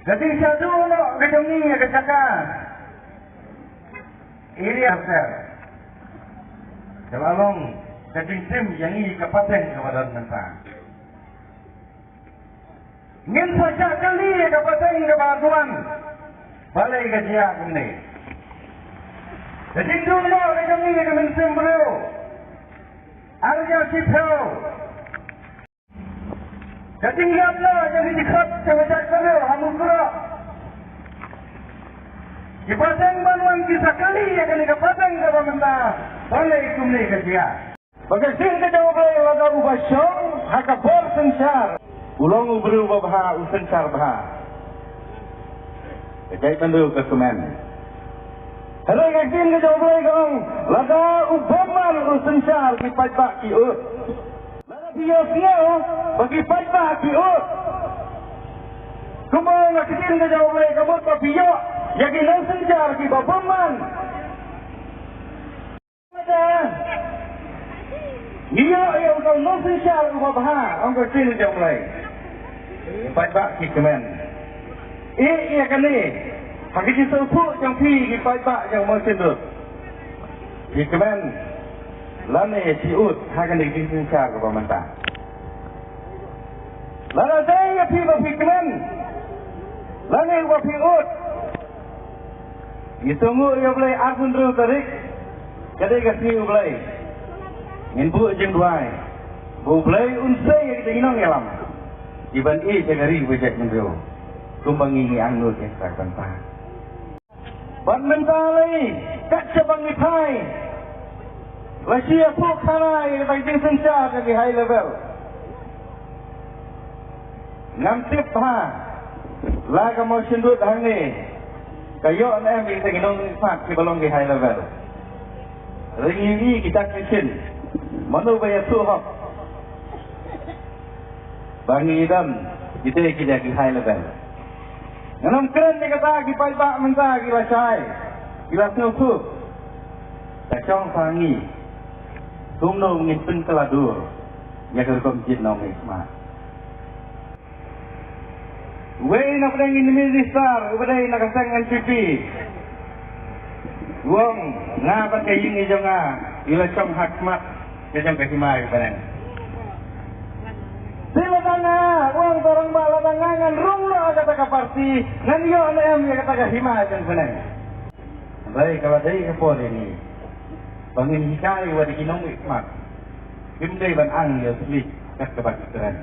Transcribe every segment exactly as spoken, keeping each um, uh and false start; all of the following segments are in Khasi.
Ka jingshah duh noh ka jong ngi ïa ka jaka area affair ka la long ka jingtim ïa ngi ka pateng kaba don mynta. Ngin sa shah kylli ïa ka pateng kaba wan, balei ka jia kumne. Ka jingduh noh ka jong ngi ïa ka mynsiem briew. Ar hajar shiphew. Ka jingïap noh jong ki dkhot jong ka jaitbynriew ha Mukroh. Ki pateng ban wan ki sa kylli ïa kane ka pateng kaba mynta, balei kumne ka jia. Ba ka ktien ka jong U Blei lada uba shong ha ka bor synshar, u long u briew babha, u synshar bha. Ka jaitbynriew ka kmen. Hynrei ka ktien ka jong U Blei ka ong, lada u bymman u synshar ki paidbah ki ud. Lada phi ïohsngew ba ki paidbah ki ud. Kumba ong ka ktien ka jong U Blei, ka mut ba phi ïoh ïa ki nongsynshar kiba bymman. Ngi ïoh ïa uta u nongsynshar uba bha, ong ka ktien jong U Blei. Ki paidbah ki kmen. Ïa, ïa kane, ha ka jingsngewthuh jong phi ki paidbah jong U Mawshynrut, phi kmen lane phi ud ha kane ka jingsynshar kaba mynta. Lada dei ïa phi ba phi kmen lane ba phi ud, ngi sngewthuh ïa U Blei, arphew hynriew tarik ka dei ka sngi U Blei. Ngin buh jingduwai ba U Blei un sei ïa kita ki nongïalam kiban ïeit ïa ka ri bad ka jaitbynriew kumba ngi ngi angnud ïa kata ka bynta. Bad mynta lei, kat shaba ngi phai, la shu ïathuh khana ïa kata ka jingsynshar ka ki high level. Ngam tip bha la ka Mawshynrut hangne ka ïoh ne em ïa kita ki nongmihkhmat kiba long ki high level. Ring ïa ki dak ki shin, mano ba ïathuh hok ba ngi don kita ki dak ki high level. Ngan ym kren ïa kata, ki paidbah mynta ki la shai, ki la sngewthuh. Ka shong sa ngi kumno ngin pynkylla dur ïa ka rukom jied nongmihkhmat. Uwei na pdeng ïa u minister uba dei na ka seng N P P u ong, nga bad ka ïing jong nga ngi la shong ha khmat ka jong ka hima ka bneng. Te lada nga, u ong, to rangbah, lada nga ngan rung noh ha kata ka party, ngan ïoh ne em ïa kata ka hima jong ka bneng. Hynrei ka la dei ka por ïa ngi ba ngin hikai wat ïa ki nongmihkhmat, kim dei ban ang ïa u sliek kat kaba ki kren.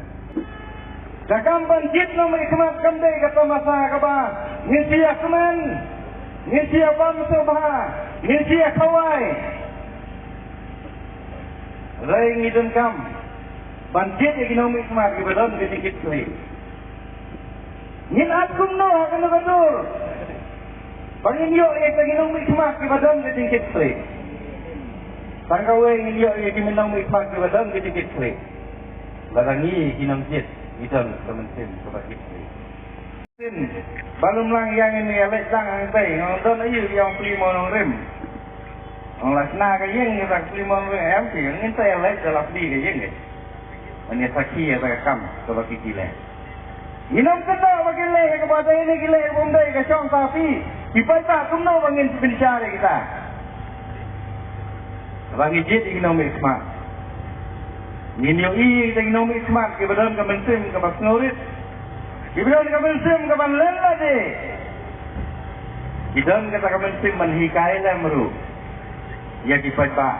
Ka kam ban jied nongmihkhmat kam dei ka tamasa kaba ngin shu ïa kmen, ngin shu ïa bam sngewbha, ngin shu ïa khawai. Hynrei ngi donkam ban jied ïa ki nongmihkhmat kiba don ka jingkitkhlieh. Ngin ap kumno ha kano ka dur ba ngin ïoh ïa kita ki nongmihkhmat kiba don ka jingkitkhlieh? Tang kawei ngin ïoh ïa ki nongmihkhmat kiba don ka jingkitkhlieh, lada ngi ki nongjied ngi don ka mynsiem kaba kitkhlieh. Shisien ba lum lang ïa ngin ïa leit lang hangtei, nga ong, don aïu ïa u pli mo nongrim? Ong, la shna ka ïing ïa ka pli mo nongrim, em, phi, ngin sa ïa leit da la pli ka ïing. Ban ïa sakhi ïa ka kam kaba ki leh. Ngin ym kynnoh ba ki leh kaba dei ne ki leh kaba ym dei, ka shong sa phi. Ki paidbah kumno ba ngin pynshai ïa kita? Ba ngi jied ïa ki nongmihkhmat, ngin ïohi ïa kita ki nongmihkhmat kiba don ka mynsiem kaba sngewrit, kiba don ka mynsiem kaba leh lade, ki don kata ka mynsiem ban hikai lem ruh ïa ki paidbah,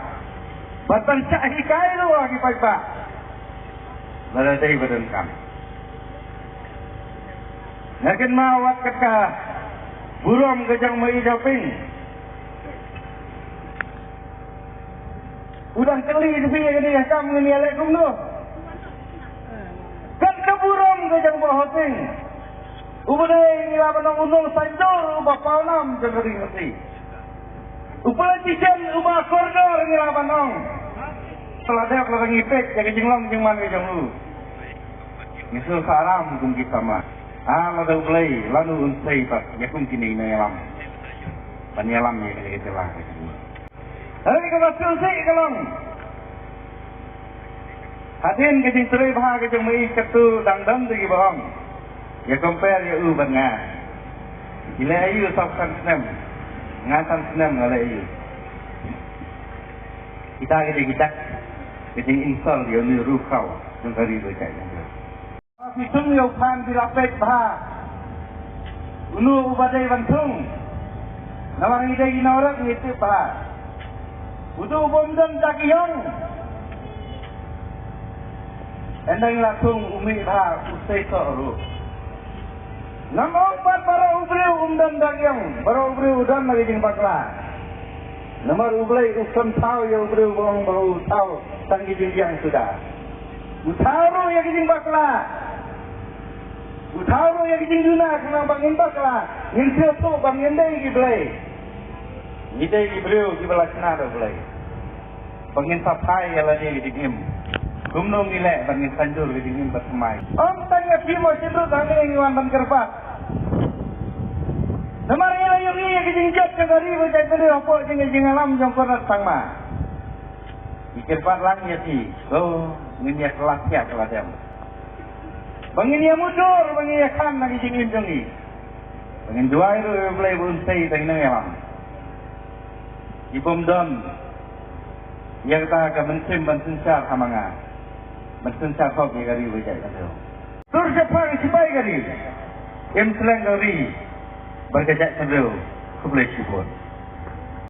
bad ban shah hikai ruh ïa ki paidbah lada dei ba donkam. Nga kynmaw wat kat ka burom ka jong ma i Joping. U dang kylli ïa phi ïa kane ka kam ngin ïa leh kumno. Kat ka burom ka jong Bah Hosing, uba dei ngi lah ban ong u nongsaiñdur uba pawnam jong ka ri Khasi. U politician uba kordor ngi lah ban ong. Sa la dep lada ngi peit ïa ka jinglong jingman ka jong u, ngi sngewsarong kum ki samla. Ah, lada U Blei lano un sei pat ïa kum kine ki nongïalam ban ïalam ïa kane ka jylla ka jong ngi. Hynrei kaba sngewsih ka long, hadien ka jingtrei bha ka jong ma i, katto dang don de kiba ong, Ïa compare ïa u bad nga. I leh aïu saw san snem? Nga san snem nga leh aïu? Kita ki dei ki dak ki dei insult ïa une u rukom jong ka ri ba jait jong ka. Phi thung ïa u phan phi la peit bha. Uno uba dei ban thung. Namar ngi dei ki nongrep ngi tip bha. Uto u bym don dak ïong. Ynda ngi la thung u mih bha u sei soh ruh. Ngam ong pat baroh u briew um don dak ïong, baroh u briew u don na ka jingbakla. Namar U Blei u khlem thaw ïa u briew ba ong ba u thaw tang ki jingbiang suda. U thaw ruh ïa ki jingbakla. U thaw ruh ïa ki jingduna khnang ba ngin bakla, ngin sngewthuh ba ngin dei ki Blei. Ngi dei ki briew kiba la shna da U Blei. Ba ngin sa phai ïa lade ki jingim. Kumno ngi leh ba ngin sa dur ki jingim ba thymmai. Ym tang ïa phi mo shynrut hangne ngi wan ban kyrpad. Namar ngi la ïohi ïa ki jingjot jong ka ri ba jait bynriew hapoh jong ka jingïalam jong Conrad Sangma. Ngi kyrpad lang ïa phi. Ko ngin ïa kylla thiah kylla dem. Ba ngin ïa mutdur, ba ngin ïa khan na ki jingim jong ngi. Ba ngin duwai ruh ïa U Blei ba un sei ïa ngi nongïalam. Ki bym don ïa kata ka mynsiem ban synshar ha ma nga. Ban synshar hok ïa ka ri ba jait ka dei. Dur shaphang sipai ka ri. Im sleng ka ri. Bad ka jait ka dei. Khublei shibun.